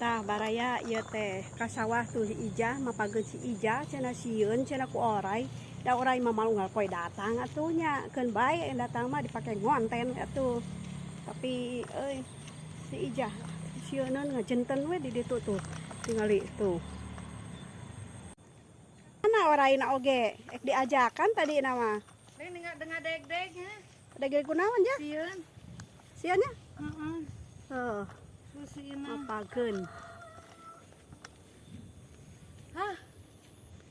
Tah baraya ieu teh ka sawah tuh si Ijah mapageun si Ijah cenah sieun cenah ku orai. Da orai mah mal unggal poe datang atuh nya, keun bae datang mah dipake ngonten atuh. Tapi euy si Ijah sieuneun ngajenten we di ditu tuh. Tingali tuh. Mana oraina oge? Ek diajakan tadi nama. Neng dengar deg-deg nya. Deg-deg kunaon ja? Sieun. Sieun nya? Heeh. Heuh. Mapageun. Hah.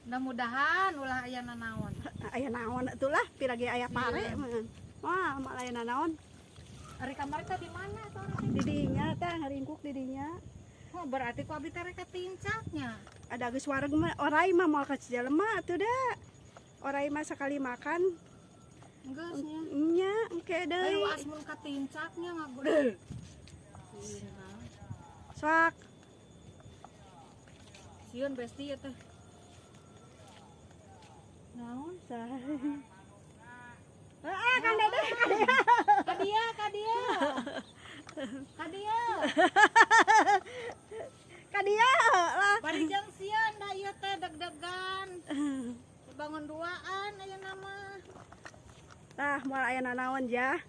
Mudah-mudahan ulah aya nanaon. Aya naon atuh lah, pirage aya pare mah. Wah, moal aya nanaon. Ari kamari teh di mana atuh ari? Di dinya teh ngaringkuk di dinya. Oh, berarti ku abi teh rek katincaknya. Ada geus wareg mah orai mah moal ka jelema atuh da. Orai mah sakali makan. Geus nya. Nya, engke deui. Ayo asmun katincaknya ngagudel. Sok. Sieun besti ieu teh. Naon sah? Heeh, Kang Dede, ka dieu. Ka dieu, ka dieu. Ka dieu. Ka dieu lah. Bari jeung sieun da ieu teh deg-degan. Bangun duaan ayeuna mah. Tah, moal aya nanaon ja.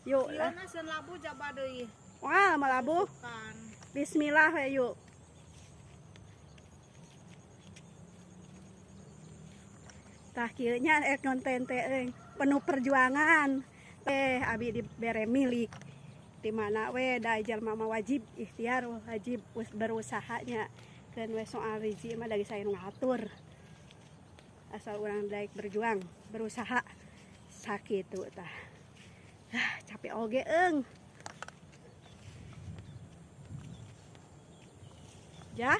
Yuk lah. Sieun sieun labu jaba deui. Wah, moal labu. Kan. Bismillah we yuk. Tah kieu nya ek konten teh euy, penuh perjuangan. Teh abi dibere milik. Di mana we da jalma mah wajib ikhtiar, wajib berusahanya. Keun we soal rezeki mah da geus aya nu ngatur. Asal urang daek berjuang, berusaha sakitu tah. Ah, capek oge eung. Ja?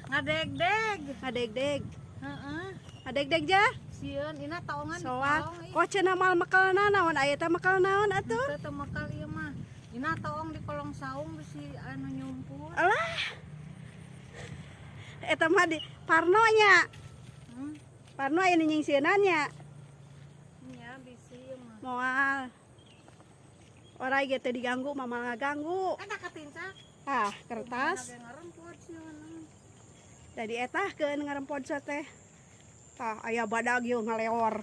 Ngadegdeg. Ngadegdeg. Heeh. Ngadegdeg ja? Sieun ina taongan. Soal kok cenah mal mekelna naon aya teh mekel naon atuh? Teu teu mekel ieu mah. Ina taong di kolong saung bisi anu nyumput. Alah. Eta mah di Parno nya. Parno aya nu nyingsieunan nya. Nya bisi ieu mah. Moal. Orai ge teu diganggu, mama ngaganggu. Eta katincak. Ah, kertas. Jadi etah keun ngarempod teh. Tah aya badag ieu ngaleor.